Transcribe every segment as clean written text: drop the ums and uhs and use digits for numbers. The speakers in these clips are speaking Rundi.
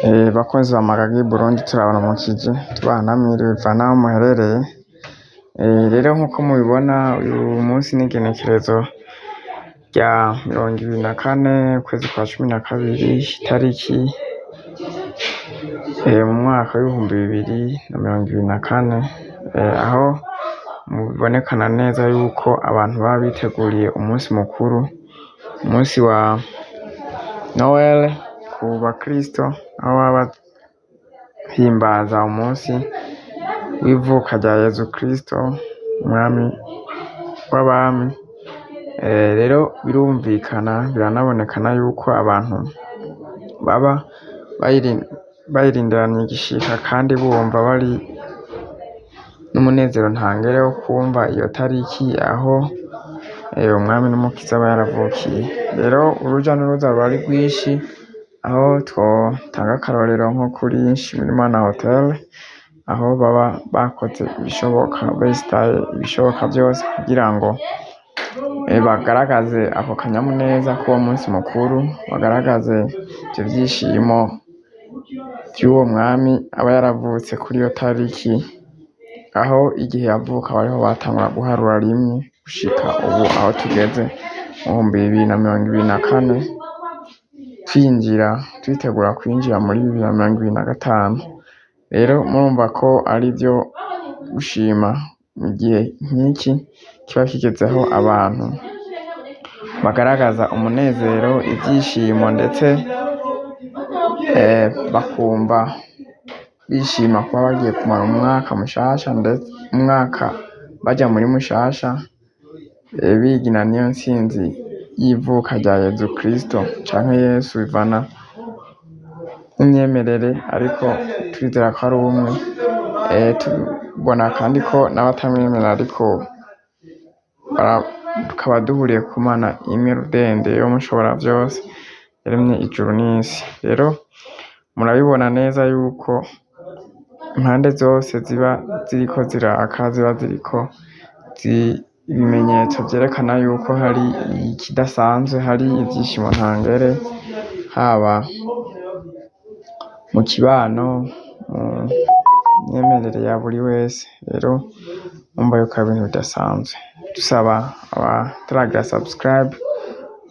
Bakunzi ba Magagi Burundi, turabaramukije, tubana mwiriwe bivana n'aho muherereye. Rero nk'uko mubibona, uyu munsi n'igenekerezo rya 24 ukwezi kwa 12, itariki mu mwaka w'2024, aho bibonekana neza yuko abantu baba biteguriye umunsi mukuru, umunsi wa Noel ku bakristo, aho baba bahimbaza umunsi w'ivuka rya Yezu Kristo, umwami w'abami. Rero birumvikana, biranabonekana yuko abantu baba bayirindiranye igishika, kandi bumva bari n'umunezero ntangere wo kumva iyo tariki aho umwami n'umukiza aba yaravukiye. Rero uruja n'uruza ruba ari rwinshi, aho twotanga akarorero nko kuri Nshimirimana Hotel, aho baba bakoze ibishoboka, besitaye ibishoboka vyose kugira ngo bagaragaze ako kanyamuneza k'uwo munsi mukuru, bagaragaze ivyo vyishimo vy'uwo mwami aba yaravutse kuri iyo tariki, aho igihe yavuka bariho batangura guharura rimwe gushika ubu aho tugeze mu 2024, twinjira twitegura kwinjira muri 2025. Rero murumva ko ari ivyo gushima mu gihe nk'iki kiba kigezeho abantu bagaragaza umunezero, ivyishimo, ndetse bakumva bishima kuba bagiye kumara umwaka mushasha, ndetse umwaka baja muri mushasha, bigina n'iyo ntsinzi y'ivuka rya Yezu Kristo canke Yesu, bivana n'imyemerere, ariko twizera ko ari umwe. Tubona kandi ko n'abatamwemera, ariko tukaba duhuriye ku Mana imwe rudende yo mushobora vyose yaremye ijuru n'isi. Rero murabibona neza yuko impande zose ziba ziriko ziraka, ziba ziriko ibimenyetso vyerekana yuko hari ikidasanzwe, hari ivyishimo ntangere, haba mu kibano, mu myemerere ya buri wese. Rero murumva yuko ari ibintu bidasanzwe. Dusaba abataragira subscribe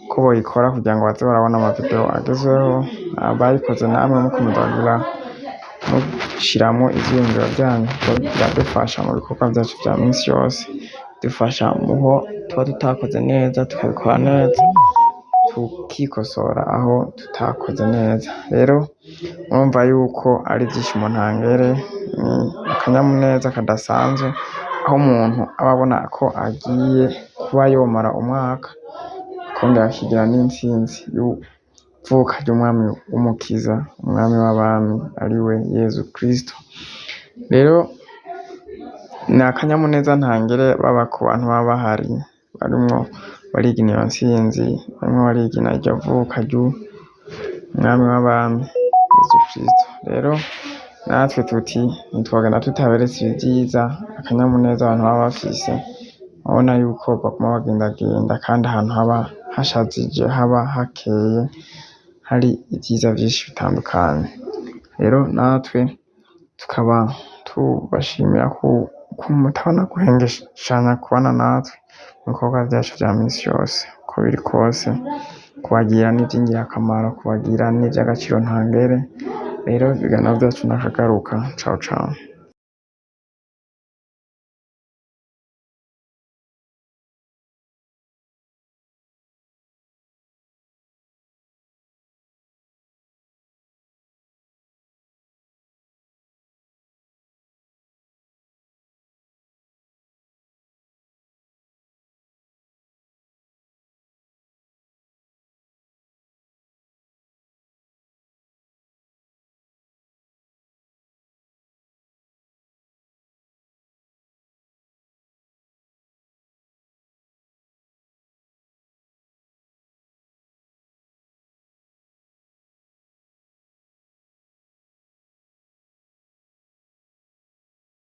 ko boyikora kugira ngo baze barabona amavideo agezweho. Abayikoze namwe mukomeza kugira mushiramwo ivyiyumviro vyanyu, kuko biradufasha mu bikorwa vyacu vya minsi yose, bidufasha muho tuba tutakoze neza tukabikora neza, tukikosora aho tutakoze neza. Rero murumva yuko ari ivyishimo ntangere, ni akanyamuneza kadasanzwe, aho umuntu aba abona ko agiye kuba yomara umwaka, akongera akigira n'intsinzi y'ivuka ry'umwami w'umukiza, umwami w'abami, ariwe Yezu Kristo. Rero ni akanyamuneza ntangere, baba ku bantu baba bahari barimwo barigina iyo ntsinzi, barimwo barigina iryo vuka ry'umwami w'abami Yezu Kristo. Rero natwe tuti ntitwogenda tutaberetse ivyiza, akanyamuneza abantu baba bafise. Urabona yuko baguma bagendagenda, kandi ahantu haba hashajije, haba hakeye, hari ivyiza vyinshi bitandukanye. Rero natwe tukaba tubashimira ko mutabona guhengeshanya kubana natwe mu bikorwa vyacu vya minsi yose. Uko biri kose, kubagira n'ivy'ingirakamaro, kubagira n'ivy'agaciro ntangere. Rero ibiganiro vyacu nakagaruka. Ciao ciao.